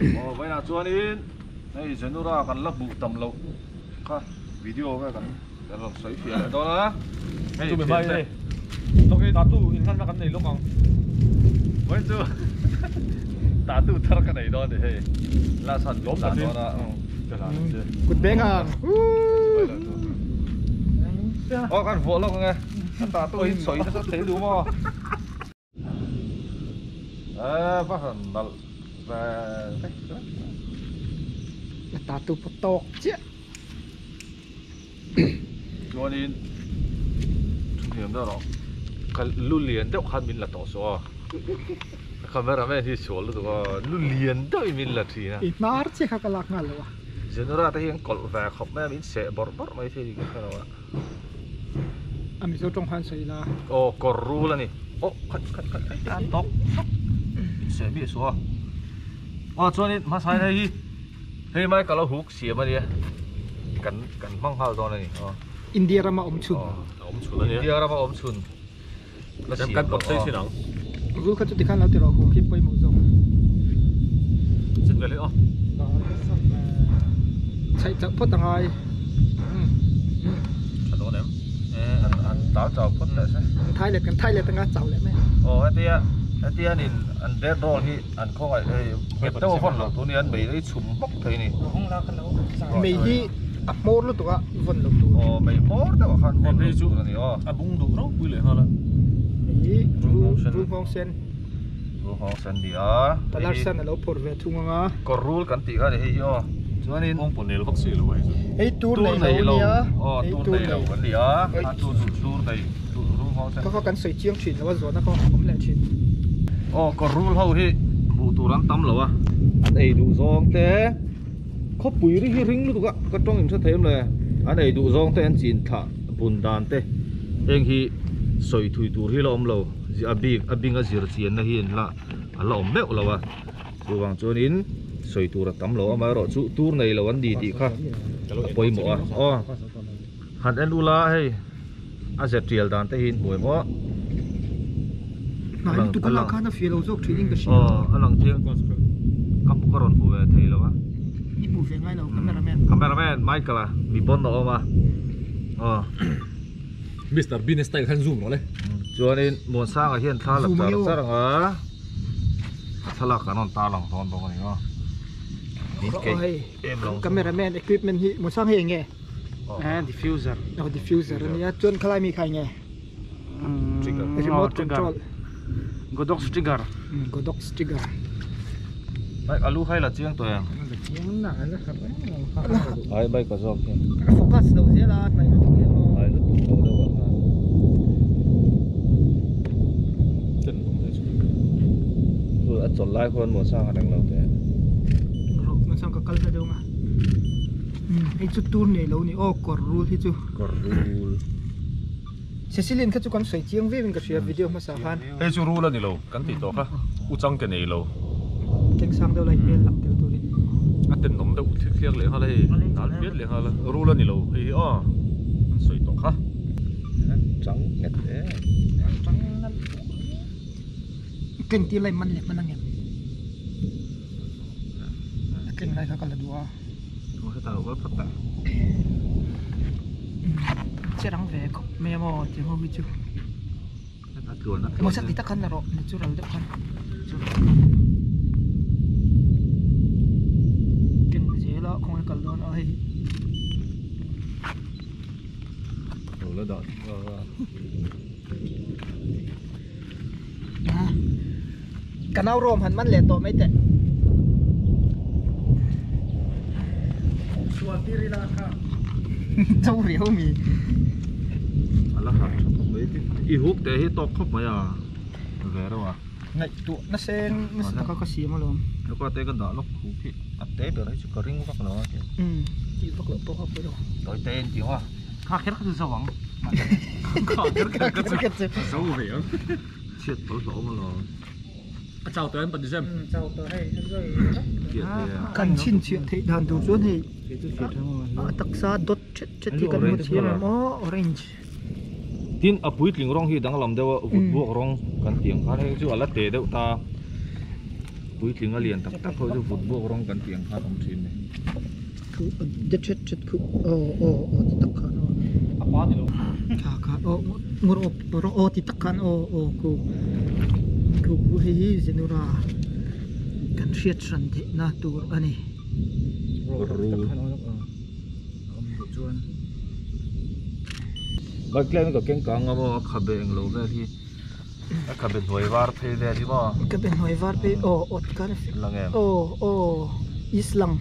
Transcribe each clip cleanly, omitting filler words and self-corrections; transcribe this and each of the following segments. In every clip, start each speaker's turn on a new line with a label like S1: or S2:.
S1: Aw vawiinah chuanin hei Zenura kan la hmuh tam loh kha video vel kan rawn sawi fiah leh dawn a. Hei
S2: Chumi hma in hei tatu inhlanna kan nei lawk ang.
S1: Vawiin chu tatu thar ka nei dawn a ni hei. Last han
S2: Lawm
S1: hlan
S2: takin.
S1: dawn a.
S3: Kut beng ang.
S1: Aw kan vuah lawk ang e. Ka tatu hi sawi nasa thei duh maw. Eh va han nalh ve vek vek.
S3: Tatu pawh tawk chiah.
S1: Chuanin thu hniam deuh rawh ka lu lian deuh khan min la tawh suh aw cameraman hi sual lutuk aw lu lian deuh in min la thin a.
S3: I hnar chiah kha ka lak nghal lo a.
S1: Zenura te hi an kawlh ve khawp mai a min seh bawrh bawrh mai thei ka hre lo a.
S3: A Mizo tawng khan sawi ila.
S1: Aw kawr rul a ni. Aw khat khat khat khat a tawk tawk min seh miah suh a. Aw chuanin hmasa in hei hi hei mai ka lo huk siam a nia kan kan hmang nghal dawn a ni aw.
S3: India rama awm chhun.
S2: Aw awm chhun a nia.
S1: India rama awm chhun. La siam
S2: Kan pawt sei thin ang.
S3: Rul kha chu tikhan lo ti rawh huk hi pawimawh zawk.
S2: Chet vel hi aw.
S3: Chhaih chauh phawt a ngai.
S2: Tha dawn em?
S1: An an tau chau phawt leh se.
S3: Kan thai let kan thai let anga chau leh mai.
S1: Aw hetia hetia an in an dead roll hi an khawngaih hei nghet deuh a vawn loh tur nia an mei hi chhum hmawk thei a ni.
S3: Mei hi a hmawr lutuk a vawn loh tur.
S1: Aw mei hmawr deuh ah khan vawn loh tur a ni aw.
S2: A bung duh ropui leh nghal a.
S3: Hei hi rul nghawng sen.
S1: Rul nghawng sen ni a.
S3: Palar sen a lo phawrh ve thung ang a.
S1: Kawr rul kan tih kha a ni hei hi aw. Chuanin.
S2: Nghawng pawh nel vak si lo a hei chu.
S3: Hei tur nei lo nia.
S1: Aw tur nei lo an ni a. A chu chu tur nei rul nghawng sen.
S3: Kha kha kan sawi chiang thin lo a zawhna kha awm leh thin.
S1: Aw kawr rul ho hi hmuh tur an tam lo a. An ei duh zawng te. Khawpui ri hi ring lutuk a ka tawng in hre thei em le an ei duh zawng te an chin thlah bun dan te heng hi sawi thui tur hi la awm lo a bik a bing a zir chian na hi an la a la awm meuh lo a chuvang chuan in sawi tur a tam lo amaherawh chu tur nei lo an ni tih kha a pawimawh a aw han en ula hei a ze tial dan te hi in hmu em aw
S3: Hnai lutuk a lak khan a fih lo zawk thin in ka hria.
S1: Aw a lang chiang ka hmu ka rawn hmu ve thei lo a.
S3: I hmu ve ngai lo cameraman.
S1: Cameraman Michael a mi pawn a awm a aw.
S2: Mister Bean style khan zoom rawh le.
S1: Chuanin Muansanga hian thla la char char ang a a thlalak kan rawn tarlang dawn bawk a ni aw.
S3: Aw hei cameraman equipment hi Muansang hi eng nge?
S4: Eh diffuser.
S3: Aw diffuser a nia chuan khalai mi kha eng nge?
S1: Trigger.
S3: Remote control.
S4: Godox trigger.
S3: Godox trigger.
S1: Bike alu khai la chiang tawh em?
S3: Chiang na la kha reng lo.
S1: Ai bike a zawk hi.
S3: A focus lo zel a hnai lutuk em aw.
S1: Hnai lutuk lo deuh a khan.
S2: Ten awm thei chu.
S1: Chu a chawl lai khuan maw sang a reng lo te.
S3: Rawh masang ka kal hla deuh nga. Hei chu tur nei lo ni aw kawr rul hi chu.
S1: Kawr rul.
S3: Cecilian kha chu kan sawi chiang viau in ka hria video hmasa khan.
S2: Hei chu rul a ni lo kan tih tawh kha u chang ke nei lo.
S3: Teng sang deuh lai hmel lang tel turin.
S2: A tenawm deuh thil thliak leh nghal a hei dal piat leh nghal a rul a ni lo hei hi aw kan sawi tawh kha.
S1: Chang nghet em.
S3: Chang nalh. Ken tir lai man leh hman angem. A tleng lai kha ka la duh a.
S1: Hetah lo kal phawt ta.
S3: Che rang ve khawp mai a maw tih ho hi chu.
S1: A tluan a tluan.
S3: Maw ti tak khan la rawh natural deuh khan. Keng zel a khawnge kal dawn a hei.
S1: Lo la dah.
S3: Ka nau rawm han man leh tawh mai teh.
S4: Sual tir ila kha.
S3: Cho riau mi.
S1: Ala har tha khawp mai i huk teh hi tawk khawp mai a ve reuh a.
S3: Ngaihtuah na seng nasa taka ka siam alawm.
S1: Luka te ka dah lawk huk hi a te ber hi chu ka ring vak lo a ti.
S3: Umm tih vak loh pawh kha pawi lo.
S1: Tawi te in tih ang a.
S4: Kha kher kha chu zo ang.
S2: Kha kher kher kha chu zo ve ang.
S1: Chhiat tawlh hlawh awm alawm.
S2: A chau tawh em Patizem?
S3: Chau tawh hei a zawi Kan chhinchhiah theih dan tur chuan hei a taksa dawt thet thet hi kan hmu thiam em aw orange.
S1: Tin a puitling rawng hi danglam deuh a vut buak rawng kan tih ang khan heng chu a la te deuh ta. Puitling a lian tak tak ho chu vut buak rawng kan tih ang khan awm thin ni.
S3: Khu de thet thet khu aw aw aw ti tak khan aw.
S4: A pa ni lo.
S3: Kha kha aw ngur awp rawh aw ti tak khan aw aw khu khu khu hei hi Zenura kan hriat hran theih na tur a ni.
S1: Rul. Bike tlem ka keng kang a maw a khabe englo vel hi a khabe hnuai var phei vel hi maw.
S3: Khabe hnuai var phei aw aw tikhan a
S1: lang em.
S3: Aw aw is lang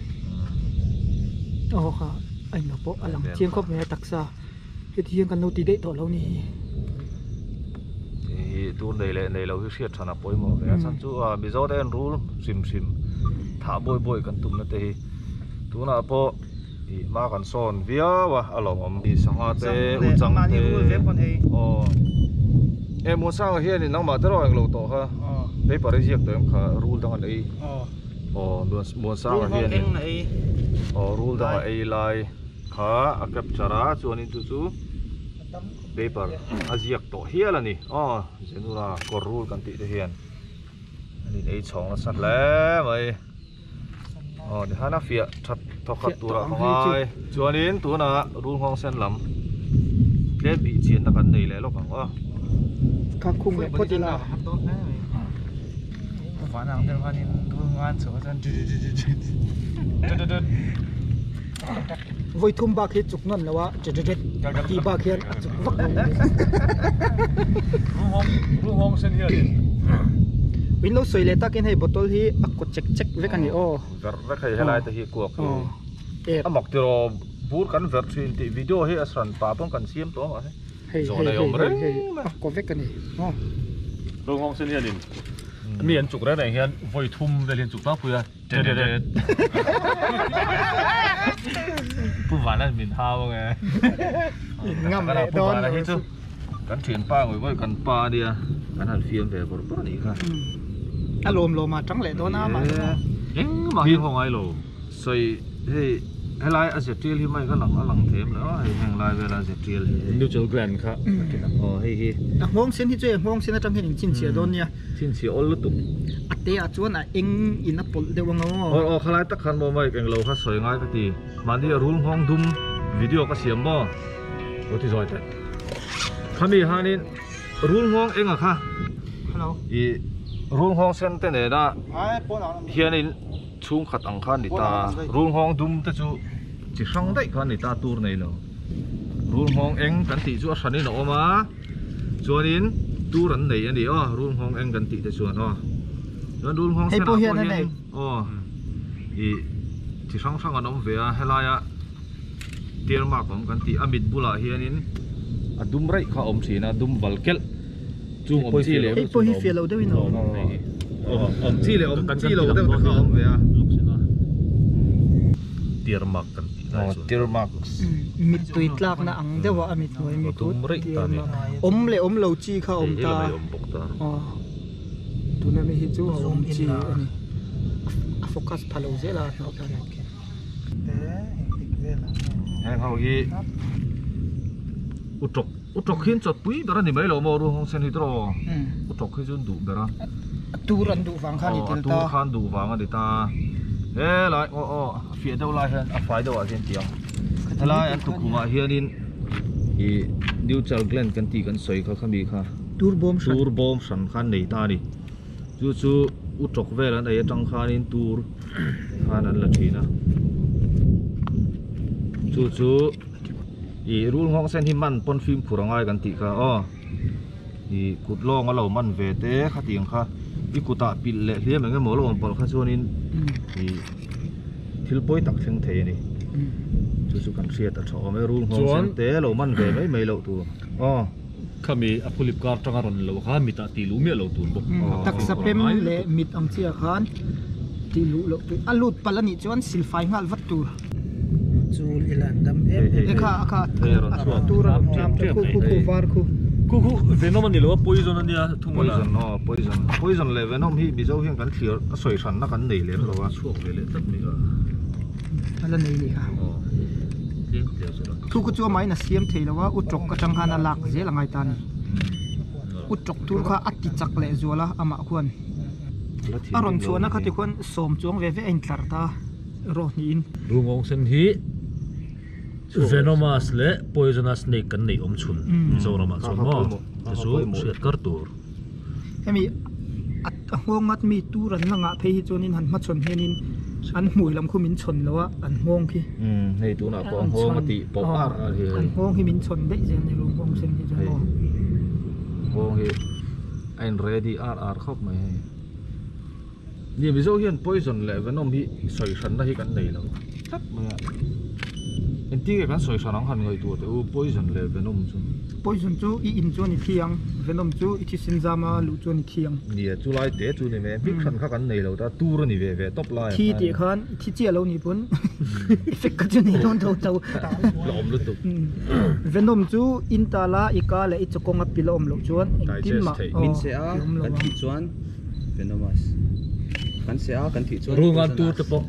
S3: aw kha a inlo pawh a lang chiang khawp mai a taksa heti hian kan lo ti daih tawh lo ni hi.
S1: Hei hi tur nei leh nei lo hi hriat than a pawimawh ve a chhan chu a Mizo te hian rul hrim hrim thah bawi bawi kan tumna te hi tunah pawh Ih hma kan sawn viau a a lawmawm. Ih sangha te u chang te aw e Muansanga hian in nangmah te rawh englo tawh kha paper i ziak tawh em kha rul dang an ei aw Muansanga hian in aw rul dang a ei lai kha a capture a chuanin chu chu paper a ziak tawh hial a ni aw Zenura kawr rul kan tih te hian an in ei chhawng nasa hle mai. Aw tikhan a fiah that thawkhat turah ka ngai chuanin tunah rul nghawng sen lam tlem bih chianna kan nei leh lawk ang aw.
S3: Kha khung leh phawt ila. Vawi thum bak hi chuk nawn lo a tih bak hian a chuk vak lo.
S2: Rul nghawng sen hianin.
S3: In lo sawi leh takin hei bottle hi a kaw chek chek vek a ni aw.
S1: Verh vek hei helai te hi kuak hi. A mak tiraw bur kan verh thin tih video hi a hran pah pawn kan siam tawh ang a
S3: hei. Hei hei hei hei a kaw vek a ni aw.
S2: Rul nghawng sen hianin mi an chuk reng reng hian vawi thum vel hi an chuk tlangpui a.
S1: Pu Vana min hau ange.
S3: Ngam leh dawn
S1: lo chu. Kan thianpa ngawih ngawih kan pa ania kan han fiam ve bawrh bawrh anih kha.
S3: A lawm lawm a tang leh dawn a mah chu.
S2: Engmah hi haw ngai lo.
S1: Sawi hei helai a zetial hi mai kha lang a lang thei em le aw hei heng lai vela zetial hi.
S2: Neutral gland kha a ti lang.
S1: Aw hei hi.
S3: A nghawng sen hi chu a nghawng sen atang hian inchhinchhiah dawn nia.
S1: Chhinchhiah awl lutuk.
S3: A te ah chuan a eng in a pawlh deuh ang aw.
S1: Aw aw khalai tak khan maw mic englo kha sawi ngai ka ti. Mahni a rul nghawng dum video ka siam maw? Lo ti zawi teh. Khami hanin rul nghawng enga kha?
S3: Hello.
S1: I rul nghawng sen te nena hianin chhungkhat ang kha ni ta. Rul nghawng dum te chu chi hrang daih kha ni ta tur nei lo. Rul nghawng eng kan tih chu a hranin a awm a. Chuanin tur an nei a ni aw rul nghawng eng kan tih te chuan aw chuan rul nghawng senah pawh hian aw ih chi hrang hrang an awm ve a helaia tear mark awm kan tih a mit bulah hianin a dum raih kha a awm thin a dum val kelh chung awm chi leh
S3: hei pawh hi fiah lo deuhin a awm
S1: awm chi leh awm chi lo deuh te kha a awm ve a
S2: tear mark kan tih lai chuan
S1: tear marks
S3: mittui tlakna ang deuh a a mit hnuai mi khu tear mark awm leh awm lo chi kha a awm ta aw tuna mi hi chu a awm chi a ni a focus pha lo zel a hnawh khan
S1: heng ho hi utawk utawk hi an chawtpui ber a ni mai lo maw ruang sen hi tawh utawk hi chu an duh ber a
S3: a tur an duh vang khan i tel ta
S1: a tur khan duh vang a ni ta helai aw aw a fiah deuh lai hian a fai deuh ah hian tiang helai an tukhumah hianin ih neutral gland kan tih kan sawi kha khami kha
S3: tur bawm hran
S1: tur bawm hran khan nei ta a ni chu chu utawk vel an ei atang khanin tur khan an la thin a chu chu ih rul nghawng sen hi man pawn fimkhur a ngai kan tih kha aw ih kut lawng a lo man ve te khatiang kha i kutah pilh leh hliam eng emaw lo awm palh kha chuanin ih thil pawi tak thleng thei a ni chu chu kan hriat a tha awm e rul nghawng sen te lo man ve mai mai loh tur aw.
S2: Khami a phulip kar tanga rawn lo kha mitah tih luh miah lo tur bawk.
S3: Taksa pem leh mit ang chiah khan tih luh loh tur. A lut palh anih chuan silfai nghal vat tur.
S4: Chul ila an dam em em.
S3: E kha a kha a tur a rawn tlam ta khu khu khu var khu.
S2: Khu khu venom ani lo a poison ania thung ala.
S1: Poison aw poison. Poison leh venom hi Mizo hian kan thlir a sawi hranna kan nei lem lo a.
S2: Chhuak ve leh tlat mai a.
S3: A la nei ni kha.
S2: Aw tlem tlem chu.
S3: Thu khu chu amahin a siam thei lo a, u tawk atang khan a lak zel a ngai ta a ni. U tawk tur kha a ti chak leh zual a amah khuan. A rawn chhuahna kha tikhuan sawm chuang ve ve a intlar ta rawh niin.
S2: Rungawng sen hi venomous leh poisonous snake kan neih awm chhun Mizoramah chuan maw te chu hriat kar tur.
S3: Hemi a nghawng ngat mi tur an la ngah phei hi chuanin han hmachhawn hianin an hmui lam khu min chhawn lo a an nghawng khi.
S1: Hei tunah pawh a nghawng a tih pawh ar ar hi.
S3: An nghawng hi min chhawn daih zel a ni runghawng sen hi chuan maw.
S1: Nghawng hi a in ready ar ar khawp mai hei. Ni Mizo hian poison leh venom hi sawi hranna hi kan nei lo tlat mai a. Engtin nge kan sawi hran ang han ngaihtuah teh u poison leh venom chu.
S3: Poison chu i in chuan i thi ang, venom chu i thisen zama luh chuan i thi ang.
S1: Nia chulai te chu ni mai, hming hran kha kan nei lo ta, tur a ni ve ve tawp lai.
S3: Thi tih khan i thi chiah lo nih pawn effect kha chu nei dawn tho tho.
S1: Hlawm lutuk.
S3: Venom chu in tala i ka leh i chawkawng a pil a awm loh chuan engtin mah
S5: Min se a kan thih chuan venomous. Kan se a kan thih chuan
S2: Rungan tur te pawh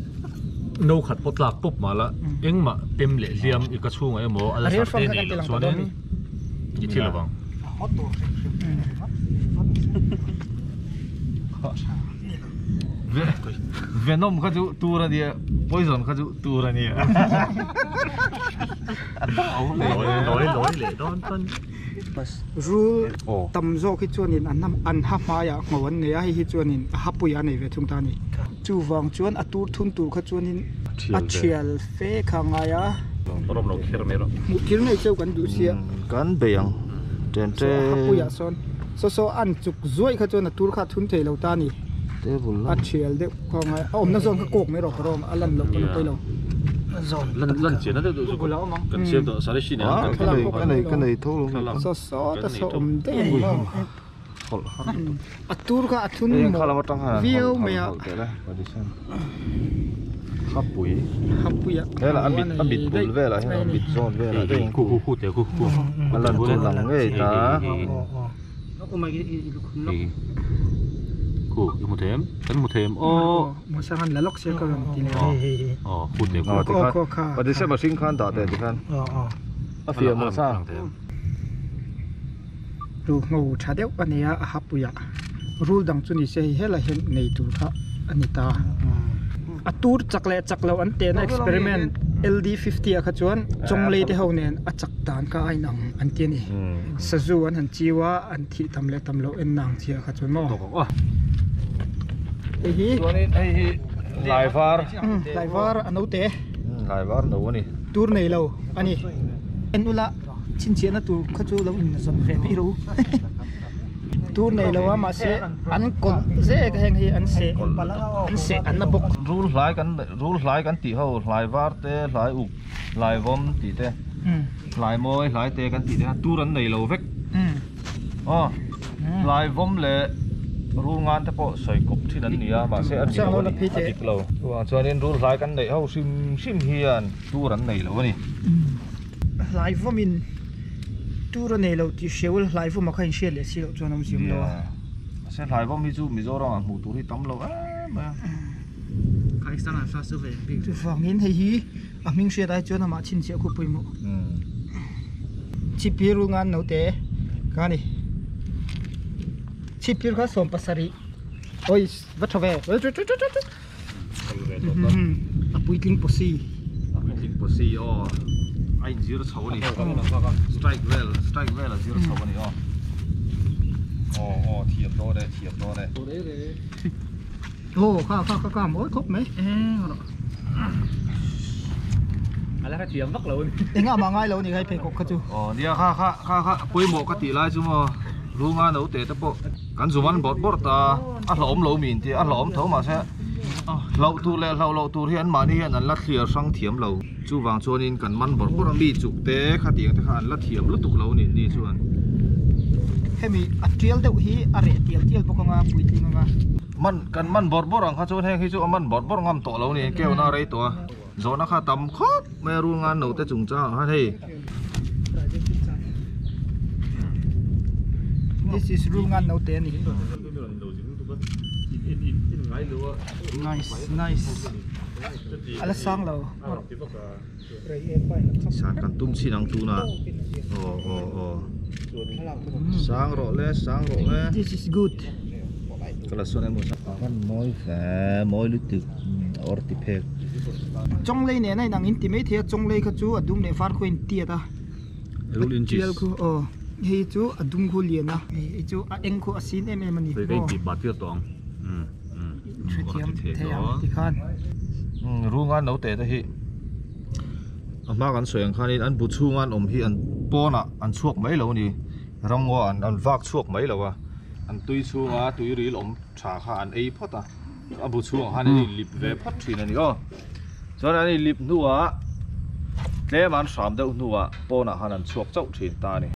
S2: no khat pawh tlak pawp mah la engmah pem leh hliam i ka chhungah emaw a la sar te nei loh chuanin i thi lovang.
S1: Venom kha chu tur a nia, poison kha chu tur a nia.
S2: Lawi lawi leh dawn tan.
S3: Rul tam zawk hi chuanin an ha hmaiah ngho an nei a, hei hi chuanin a hapuiah a nei ve thung ta a ni. Chuvang chuan a tur thun tur kha chuanin a thial fe kha a ngai a. Hmuh thil ngei cheu kan duh sia.
S1: Kan bei ang chen chen.
S3: A hapuiah sawn saw saw an chuk zuaih kha chuan a tur kha a thun thei lo ta a ni. A thial deuh kha a ngai a, a awmna zawn kha kawk mai rawh ka rawm a lan loh pawn a pawi lo.
S2: Lan lan chian a deuh deuh chu kan siam tawh sari hri nen kan
S1: ka nei ka nei tho lo
S3: saw saw ta saw awm daih a ni. A tur kha a thun mawh viau mai a.
S1: Hapui
S3: Hapui a
S1: hela a mit a mit bul velah hian a mit zawn velah te
S2: khu khu khu te khu khu
S1: a lan chu lang ngei ta
S2: khu i hmu them kan hmu them aw
S3: Musangan la lawk sia ka rawn ti leh
S2: aw khu te khu
S1: tikhan Padise machine khan dah teh tikhan a fiah maw sa
S3: Ru ngho tha deuh a nei a a hapuiah rul dang chu ni se hei helai hian nei tur kha a ni ta. A tur chak leh chak loh an tehna experiment LD50 ah kha chuan chawnglei te ho nen a chak dan kha a inang an ti a ni. Sazu an han chiu a an thih tam leh tam loh en na ang chiah kha chuan maw. Hei hi
S1: Chuanin hei hi laivar
S3: laivar a naute
S1: laivar no a ni.
S3: Tur nei lo a ni. En ula. Chhinchhiahna tur kha chu lo inzawn ve mai ro. Tur nei lo a mahse an kawlh zek a heng hi an seh an seh an na bawk.
S1: Rul hlai kan rul hlai kan tih ho hlai var te hlai uk hlai vawm tih te hlai mawi hlai te kan tih te kha tur an nei lo vek. Aw hlai vawm leh rul ngan te pawh sawi kawp thin an ni a mahse a ni lo a ni a dik lo. Chuvang chuanin rul hlai kan neih ho hrim hrim hian tur an nei lo a ni.
S3: Hlai vawmin tur a nei lo tih hriau hlai vawmah kha inhriat leh si loh chuan awm zim lo a.
S1: Mahse hlai vawm hi chu Mizoramah hmuh tur hi tam lo em mai a.
S3: Chuvangin hei hi a hming hriat ai chuan amah chhinchhiah khu pawimawh. Chhipphir rul ngan naute ka ni. Chhipphir kha 17 oi va tha ve. A puitling pawsi.
S1: A puitling pawsi aw a inzir chho a ni. Strike vel strike vel a zir chho a ni aw. Aw aw thiam dawn e thiam dawn e.
S3: Aw kha kha kha kha mawi khawp mai.
S2: A la hrethiam vak lo a ni.
S3: Engah mah ngai lo a ni khai pheikhawk kha chu.
S1: Aw nia kha kha kha kha pawimawh ka tih lai chu maw runga naute te pawh kan zum an bawrh bawrh ta a hlauhawm lo min tih a hlauhawm tho mahse hlauh tur leh hlauh loh tur hi an mahni hian an la thliar hrang thiam lo chuvang chuanin kan man bawrh bawrh a mi chuk te khatiang te kha an la thiam lutuk lo ni ni chuan.
S3: Hemi a tial deuh hi a reh tial tial bawk anga puitling anga.
S1: Man kan man bawrh bawrh ang kha chuan heng hi chu a man bawrh bawrh ngam tawh lo ni keuhna a rei tawh a zawhna kha tam khawp mai a rul ngan no te chungchang ah khan hei.
S3: This is rul ngan no te a ni. Nice nice a la sang lo.
S1: San kan tum chin ang tuna aw aw aw sang rawh le sang rawh le.
S3: This is good.
S1: Ka la sawn emaw a van mawi ve mawi lutuk awr ti phek.
S3: Chawnglei nen a inang in ti mai thei a chawnglei kha chu a dum leh var khu a intiat a.
S2: Rul in
S3: cheese. Khu aw hei chu a dum khu lian a hei chu a eng khu a sin em em a ni.
S2: Hei ka intih bat tir tawh ang.
S3: Hrethiam thei ang tikhan.
S1: Runga naute te hi a hma kan sawi ang khanin an bu chhunga an awm hi an pawnah an chhuak mai lo a ni. Ramngaw an an vak chhuak mai lo a, an tui chhunga tui ril awm tha kha an ei phawt a, a bu chhungah khan an inlip ve phawt thin a ni aw. Chuan an inlip hnuah tlem an hram deuh hnuah pawnah khan an chhuak chauh thin ta a ni.